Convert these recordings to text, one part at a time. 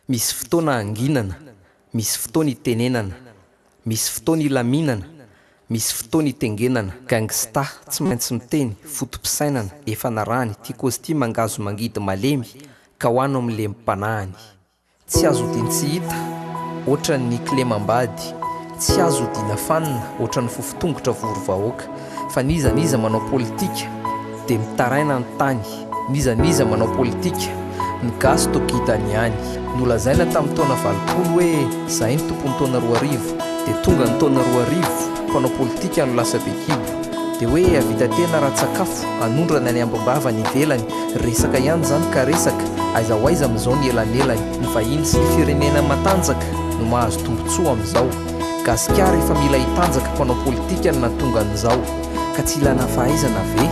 Misy fotoana hanginana, misy fotoana hitenenana, misy fotoana hilaminana, misy fotoana hitengenana. Gangsta, tsy maintsy miteny, foto-pisainana, efa narahany, ty kôzy ty mangahazo mangidy malemy, ka ho ano amin'ny lemim-panahiny. Tsy azo odian-tsy hita, ohatran'ny kilemam-bady, tsy azo odiana fanina, ohatran'ny fofon-tongotra vory vahoaka. Fa n'iza n'iza manao politika, dia mitaraina ny tany. N'iza n'iza manao politika, ny gasy toa gidany ihany. Nolazaina tamin'ny taona 80 hoe zahay no tompon'ny taona 2000, dia tonga ny taona 2000, mpanao politika no lasa be kibo. Dia hoe havita tena ara-tsakafo, hanondrana ny ambim-bava any ivelany, resaka ihany izany ka resaka, aiza ho aiza amin'izao ny elanelany. Ny vahiny sy ny firenena matanjaka no mahazo tombontsoa amin'izao. Gasikara efa mila hitanjaka mpanao politika no nahatonga an'izao. Ka tsy ilana fahaizana ve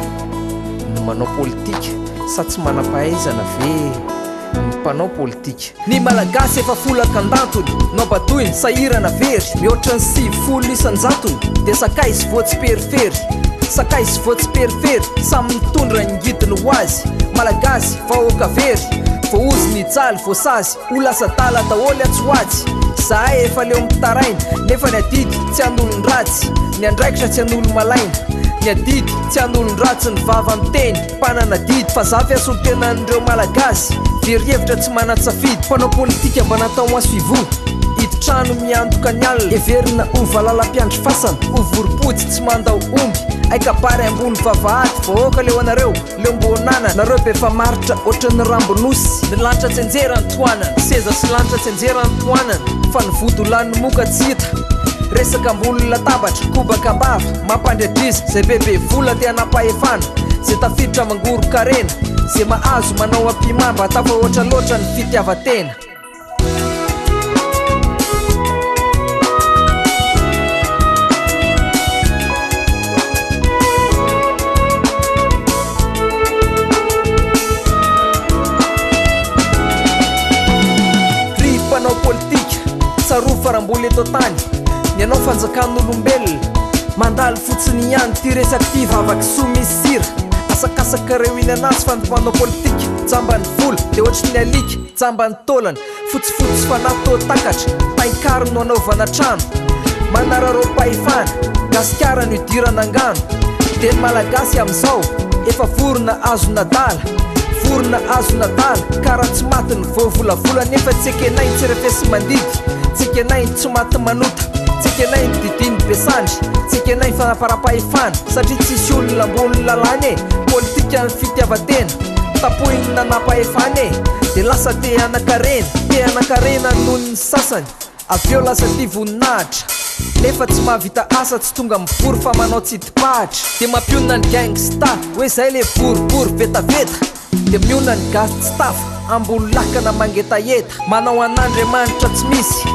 ny manao politika sa tsy manam-pahaizana ve ny mpanao politika? Ny Malagasy efa folaka an-dantony, nobadoiny, sahirana very, mihoatra ny 90 isan-jatony dia sakay sy voatsiperifery, sakay sy voatsiperifery, samy mitondra ny ngidiny ho azy, Malagasy, vahoaka very, voaozona hijaly, voasazy, ho lasa adala daholo atsy ho atsy, zahay efa leo mitaraina, nefa ny adidy tsy an'olon-dratsy, ny andraikitra tsy an'olo-malaina, ny adidy tsy an'olon-dratsy, ny vava miteny. Mpanana adidy fa za ve solontenan'ireo Malagasy very hevitra tsy manan-tsafidy mpanao politika mba natao en suivo hidi-trano miantoka ny alina heverina ho valala mpiandry fasana ho vorom-potsy tsy mandao omby hay kabary ambony vavahady vahoaka leo anareo leo mbonana nareo be famaritra ohatran'ny rambon'osy ny lanitra tsy anjera ny tohanana seza sy lanitra tsy anjera ny tohanana fa ny vody ho lanin'ny moka tsy hita resaka ambony latabatra kobaka am-bava Mampandry adrisa zay bebe vola te hanam-pahefana, zay tafiditra mangoron-karena, zay mahazo manao ampihimamba tafahoatra loatra ny fitiavan-tena. Ry mpanao politika, tsarovy fa raha mbola eto an-tany, ny anao fanjakan'olombelona, mandalo fotsiny ihany ity resaka ity, vava kisoa misy sira, asakasakareo iny anazy fa ny mpanao politika, jamban'ny vola, dia ohatry ny alika, jamban'ny taolana, fotsifotsy fanahy toa takatra, tain-kary no anaovana trano, manararaom-pahefana, gasikara no idirana angano, dia ny malagasy amin'izao, efa vorona azon'adala, vorona azon'adala, ka raha tsy maty ny voavolavola nefa tsy ekenay ny tsy refesi-mandidy, tsy ekenay ny tsy maty manota, tsy ekenay ny didin'ny be sandry, tsy ekenay ny fanaparam-pahefana, satria tsisy olona ambonin'ny lalàna e, politikan'ny fitiavan-tena, tapohin'ny nanam-pahefana e, dia lasa te hanan-karena, te hanan-karena noho ny sasany. Avy eo lasa tia voninahitra Nefa tsy mahavita asa tsy tonga mivory fa manao tsidi-pahatra Dia mampionona ny gangsta hoe zay le boribory vetaveta Dia mionona ny gasy tsy tafa ambony lakana mangetaheta Manao an'Andriamanitra tsy misy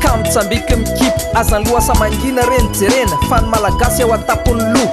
ka mitsambiky mikipy Aza ny loha mangina re no jerena fa ny malagasy ao an-tampon'ny loha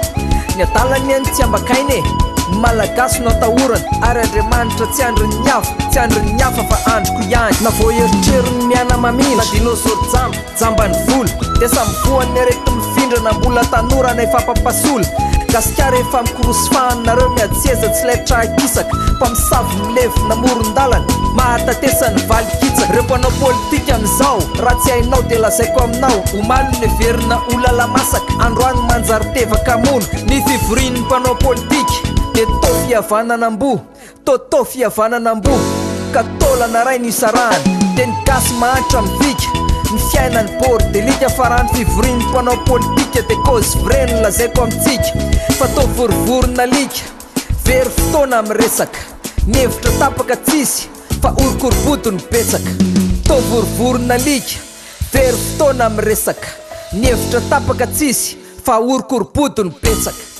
Ny adala anie no tsy ambakaina e Ny malagasy no atahorana ary Andriamanitra tsy andrin'ny hafa Tsy andrin'ny hafa fa andriko ihany. Na vao eritreriny miana-mamindra. Na dinosaure jamba, jamban'ny vola. Dia samy voan'ny areti-mifindra na mbola tanora na efa mpampasola. Gasikara efa mikorosy fahana nareo miady seza tsy laitra akisaka. Mpamosavy milevina amoron-dalana, mahatatesa ny valin-kitsaka. Reo mpanao politika amin'izao, raha tsy hainao dia lazaiko aminao. Omaly noheverina ho lala-masaka, androany manjary tevaka hamono. Ny fivorian'ny mpanao politika dia toa fihavanana amboa. Toto fihavanana amboa ka taolana ray no isarahana dia ny gasy mahantra mivika ny fiainany bordelika fa raha ny fivorian'ny mpanao politika dia cause vraie no lazaiko amintsika fa toa vorivorin'alika very fotoana miresaka ny hevitra tapaka tsisy fa orokorobodo no betsaka toa vorivorin'alika very fotoana miresaka ny hevitra tapaka tsisy fa orokorobodo no betsaka.